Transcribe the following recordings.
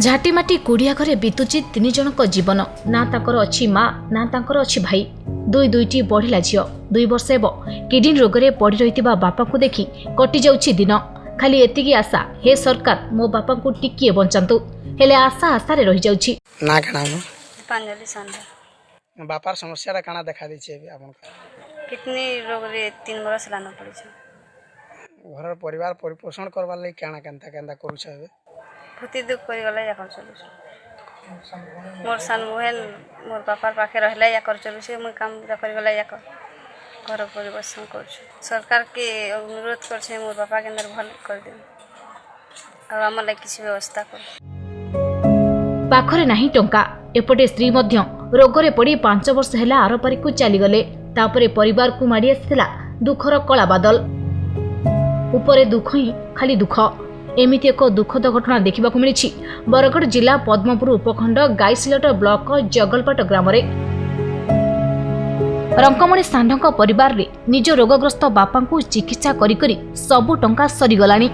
ଝାଟିମାଟି କୁଡ଼ିଆ ଘରେ ବିତୁଛି ତିନି ଜଣଙ୍କ ଜୀବନ। ନା ତାଙ୍କର ଅଛି ମା, ନା ତାଙ୍କର ଅଛି ଭାଇ। ଦୁଇ ଦୁଇଟି ବଢ଼ିଲା ଝିଅ। 2 ବର୍ଷ ହେବ କିଡନୀ ରୋଗରେ ପଡ଼ି ରହିଥିବା ବାପାଙ୍କୁ ଦେଖି କଟିଯାଉଛି ଦିନ। ଖାଲି ଏତିକି ଆଶା, ହେ ସରକାର, ମୋ ବାପାଙ୍କୁ ଟିକିଏ ବଞ୍ଚାନ୍ତୁ। ହେଲେ ଆଶା ଆଶାରେ ରହିଯାଉଛି। ନା କାଣା ହବ? ଦୀପାଞ୍ଜଳି ସାନ୍ଧା। ବାପାର ସମସ୍ୟାଟା କାଣା ଦେଖା ଦେଇଛି ଏବେ ଆପଣଙ୍କ? କିଡନୀ ରୋଗରେ 3 ବରଷ ହେଲାନ ପଡ଼ିছে। ଘରର ପରିବାର ପରିପୋଷଣ କରବାର୍ ଲାଗି କାଣା କେନ୍ତା କେନ୍ତା କରୁଛ ଏବେ? ଭୂତି ଦୁଃଖ କରିଗଲେ ଯାକର ଚଲୁଛୁ। ମୋର୍ ସାନ ବୋହେଲ ମୋର୍ ବାପାର ପାଖେ ରହିଲେ ଯାକର ଚଲୁଛେ। ମୁଇଁ କାମ କରିଗଲେ ଯାକର ଘର ପରିବେଷଣ କରୁଛୁ। ସରକାରକେ ଅନୁରୋଧ କରୁଛେ, ମୋର୍ ବାପା କେନ୍ତା ଭଲ କରିଦେବେ ଆଉ ଆମର ଲାଗି କିଛି ବ୍ୟବସ୍ଥା କର। ପାଖରେ ନାହିଁ ଟଙ୍କା। ଏପଟେ ସ୍ତ୍ରୀ ମଧ୍ୟ ରୋଗରେ ପଡ଼ି 5 ବର୍ଷ ହେଲା ଆରପାରିକୁ ଚାଲିଗଲେ। ତାପରେ ପରିବାରକୁ ମାଡ଼ି ଆସିଥିଲା ଦୁଃଖର କଳା ବାଦଲ। ଉପରେ ଦୁଃଖ ହିଁ ଖାଲି ଦୁଃଖ। ଏମିତି ଏକ ଦୁଃଖଦ ଘଟଣା ଦେଖିବାକୁ ମିଳିଛି ବରଗଡ଼ ଜିଲ୍ଲା ପଦ୍ମପୁର ଉପଖଣ୍ଡ ଗାଇସିଲଟ ବ୍ଲକ ଜଗଲପାଟ ଗ୍ରାମରେ। ରଙ୍କମଣି ଷାଣ୍ଢଙ୍କ ପରିବାରରେ ନିଜ ରୋଗଗ୍ରସ୍ତ ବାପାଙ୍କୁ ଚିକିତ୍ସା କରି କରି ସବୁ ଟଙ୍କା ସରିଗଲାଣି।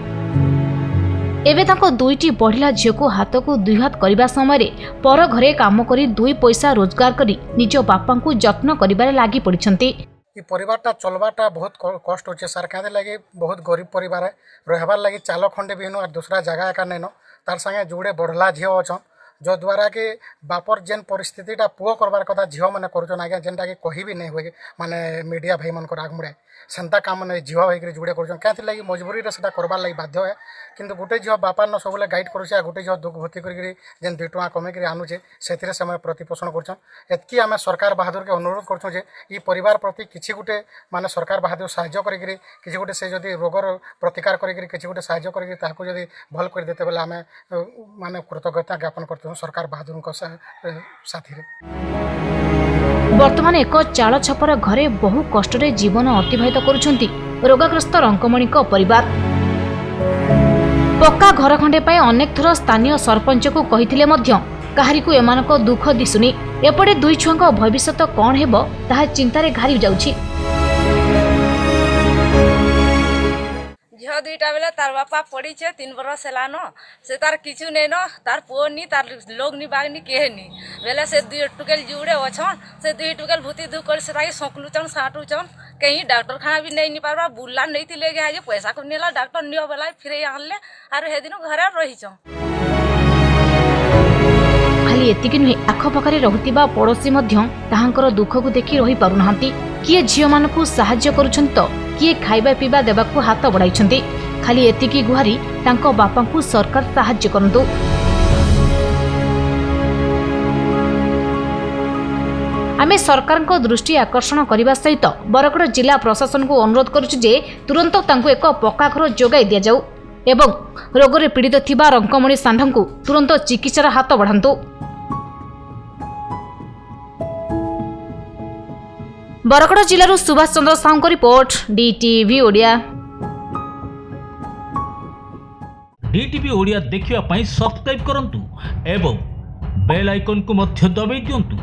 ଏବେ ତାଙ୍କ ଦୁଇଟି ବଢ଼ିଲା ଝିଅକୁ ହାତକୁ ଦୁଇ ହାତ କରିବା ସମୟରେ ପର ଘରେ କାମ କରି ଦୁଇ ପଇସା ରୋଜଗାର କରି ନିଜ ବାପାଙ୍କୁ ଯତ୍ନ କରିବାରେ ଲାଗି ପଡ଼ିଛନ୍ତି। ଇ ପରିବାରଟା ଚଲବାଟା ବହୁତ କଷ୍ଟ ହଉଛେ ସାର୍। କାଁଥି ଲାଗି ବହୁତ ଗରିବ ପରିବାର ହେ। ରହିବାର୍ ଲାଗି ଚାଲ ଖଣ୍ଡେ ବି ହେନୁ ଆର୍ ଦୁସରା ଜାଗା ଏକା ନାଇଁନ। ତାର୍ ସାଙ୍ଗେ ଯୁଡ଼େ ବଢ଼ଲା ଝିଅ ଅଛନ୍, ଯଦ୍ୱାରା କି ବାପର ଯେନ୍ ପରିସ୍ଥିତିଟା ପୁଅ କରବାର୍ କଥା ଝିଅମାନେ କରୁଛନ୍ ଆଜ୍ଞା, ଯେନ୍ଟାକି କହିବି ନାଇଁ ହୁଏ ମାନେ ମିଡ଼ିଆ ଭାଇମାନଙ୍କର ଆଗମୁଡ଼େ। ସେନ୍ତା କାମ ମାନେ ଝିଅ ହେଇକିରି ଯୁଡ଼େ କରୁଛନ୍। କାଁଥି ଲାଗି ମଜବୁରିରେ ସେଟା କରବାର୍ ଲାଗି ବାଧ୍ୟ ହେ। କିନ୍ତୁ ଗୁଟେ ଝିଅ ବାପାର ସବୁବେଳେ ଗାଇଡ଼ କରୁଛେ ଆଉ ଗୁଟେ ଝିଅ ଦୁଃଖ ଭର୍ତ୍ତି କରିକିରି ଯେନ୍ 2 ଟଙ୍କା କମେଇକିରି ଆନୁଛେ, ସେଥିରେ ସେମାନେ ପ୍ରତିପୋଷଣ କରୁଛନ୍। ଏତ୍କି ଆମେ ସରକାର ବାହାଦୁରକେ ଅନୁରୋଧ କରୁଛୁଁ ଯେ ଇ ପରିବାର ପ୍ରତି କିଛି ଗୁଟେ ମାନେ ସରକାର ବାହାଦୁର ସାହାଯ୍ୟ କରିକିରି କିଛି ଗୋଟେ ସେ ଯଦି ରୋଗର ପ୍ରତିକାର କରିକିରି କିଛି ଗୋଟେ ସାହାଯ୍ୟ କରିକିରି ତାହାକୁ ଯଦି ଭଲ କରିଦେତେ ବେଲେ ଆମେ ମାନେ କୃତଜ୍ଞତା ଜ୍ଞାପନ କରୁଛୁ ସରକାର ବାହାଦୁରଙ୍କ ସାଥିରେ। ବର୍ତ୍ତମାନ ଏକ ଚାଳ ଛପର ଘରେ ବହୁ କଷ୍ଟରେ ଜୀବନ ଅତିବାହିତ କରୁଛନ୍ତି ରୋଗାଗ୍ରସ୍ତ ରଙ୍କମଣିଙ୍କ ପରିବାର। ପକ୍କା ଘର ଖଣ୍ଡେ ପାଇଁ ଅନେକ ଥର ସ୍ଥାନୀୟ ସରପଞ୍ଚକୁ କହିଥିଲେ ମଧ୍ୟ କାହାରିକୁ ଏମାନଙ୍କ ଦୁଃଖ ଦିଶୁନି। ଏପଟେ ଦୁଇ ଛୁଆଙ୍କ ଭବିଷ୍ୟତ କ'ଣ ହେବ, ତାହା ଚିନ୍ତାରେ ଘାରି ଯାଉଛି। ଝିଅ ଦୁଇଟା ବେଲେ ତାର ବାପା ପଡ଼ିଛେ 3 ବରଷ ହେଲାନ। ସେ ତାର କିଛି ନେଇନ, ତାର ପୁଅ ନି, ତାର ଲୋକ ନି, ବାଗ ନି, କେହି ନି। ବେଲେ ସେ ଦୁଇ ଟୁକେଲ ଯୁଡ଼େ ଅଛନ୍, ସେ ଦୁଇ ଟୁକେଲ ଭୂତି ଦୁଃଖ କରି ସେଟାକେ ସକଲୁଚନ୍, ସାଁଟୁଚନ୍। କେହି ଡାକ୍ତରଖାନା ବି ନେଇ ନି ପାରବା। ବୁଲା ନେଇଥିଲେ ଯେ ପଇସା କୁ ନେଲା ଡାକ୍ତର, ନିଅ ବେଲା ଫିରେଇ ଆଣିଲେ ଆରୁ ହେଦିନୁ ଘରେ ରହିଛନ୍। ଖାଲି ଏତିକି ନୁହେଁ, ଆଖପାଖରେ ରହୁଥିବା ପଡ଼ୋଶୀ ମଧ୍ୟ ତାହାଙ୍କର ଦୁଃଖକୁ ଦେଖି ରହିପାରୁନାହାନ୍ତି। କିଏ ଝିଅମାନଙ୍କୁ ସାହାଯ୍ୟ କରୁଛନ୍ତି ତ କିଏ ଖାଇବା ପିଇବା ଦେବାକୁ ହାତ ବଢ଼ାଇଛନ୍ତି। ଖାଲି ଏତିକି ଗୁହାରି, ତାଙ୍କ ବାପାଙ୍କୁ ସରକାର ସାହାଯ୍ୟ କରନ୍ତୁ। ଆମେ ସରକାରଙ୍କ ଦୃଷ୍ଟି ଆକର୍ଷଣ କରିବା ସହିତ ବରଗଡ଼ ଜିଲ୍ଲା ପ୍ରଶାସନକୁ ଅନୁରୋଧ କରୁଛୁ ଯେ ତୁରନ୍ତ ତାଙ୍କୁ ଏକ ପକ୍କା ଘର ଯୋଗାଇ ଦିଆଯାଉ ଏବଂ ରୋଗରେ ପୀଡ଼ିତ ଥିବା ରଙ୍କମଣି ଷାଣ୍ଢଙ୍କୁ ତୁରନ୍ତ ଚିକିତ୍ସାର ହାତ ବଢ଼ାନ୍ତୁ। ବରଗଡ଼ ଜିଲ୍ଲାରୁ ସୁଭାଷ ଚନ୍ଦ୍ର ସାହୁଙ୍କ report, DTV Odia. DTV Odia ଦେଖିବା ପାଇଁ ସବସ୍କ୍ରାଇବ୍ କରନ୍ତୁ ଏବଂ ବେଲ୍ ଆଇକନ୍କୁ ମଧ୍ୟ ଦବାଇ ଦିଅନ୍ତୁ।